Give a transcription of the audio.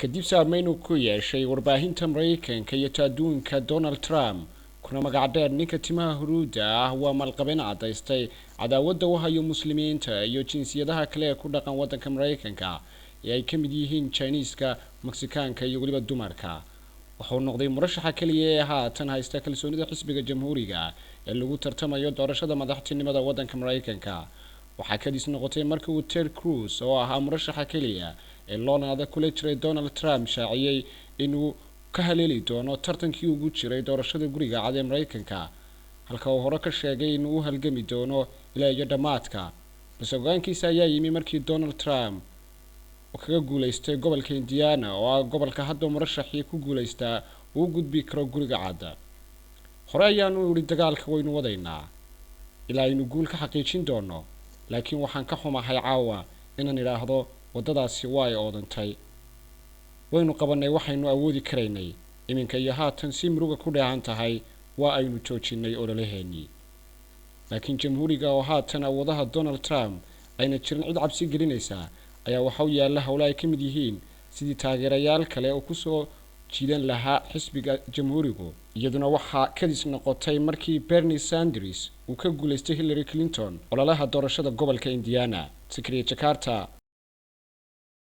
Kadib saameyn uu ku yeeshay warbaahinta Maraykanka iyo ta adduunka, Donald Trump, kuna magac dheer ninka timaha huruudda ah, waa maalqabeen caddaystay cadaawadda u hayo Muslimiinta iyo jinsiyadaha kale ee ku dhaqan waddanka Maraykanka ee ay ka mid yihiin Jiniiska, Meksikaanka iyo weliba dumarka. Wuxuu noqday murashaxa keliya ee haatan haysta kalsoonida xisbiga Jamhuuriga ee lagu tartamayo doorashada madaxtinimada waddanka Maraykanka. Waxaa kadis noqotay markii uu Ted Cruz, oo ahaa murashaxa keliya ee loolan adag kula jiray Donald Trump, shaaciyey inuu ka haleeli doono tartankii ugu jiray doorashada Guriga Cad ee Maraykanka, halka uu hore ka sheegay inuu u halgami doono ilaa iyo dhammaadka. Balse go'aankiisa ayaa yimi markii Donald Trump uu kaga guulaystay gobolka Indiana, oo ah gobolka hadda murashaxii ku guulaystaa uu gudbi karo Guriga Cad. Hore ayaanu idhi, dagaalka waynu wadaynaa ilaa aynu guul ka xaqiijin doono, laakiin waxaan ka xumahay caawa inaan idhaahdo waddadaasi waa ay oodantay. Waynu qabanay waxaynu awoodi karaynay. Iminka iyo haatan, si muruga ku dheehan tahay, waa aynu joojinay ololaheennii. Laakiin Jamhuuriga, oo haatan awoodaha Donald Trump ayna jirin cid cabsi gelinaysa, ayaa waxa u yaalla howlo ay ka mid yihiin sidii taageerayaal kale oo kusoo jiidan lahaa xisbiga Jamhuurigu. Iyaduna waxaa kadis noqotay markii Bernie Sanders uu ka guulaystay Hillary Clinton ololaha doorashada gobolka Indiana. Sakriya, Jakarta.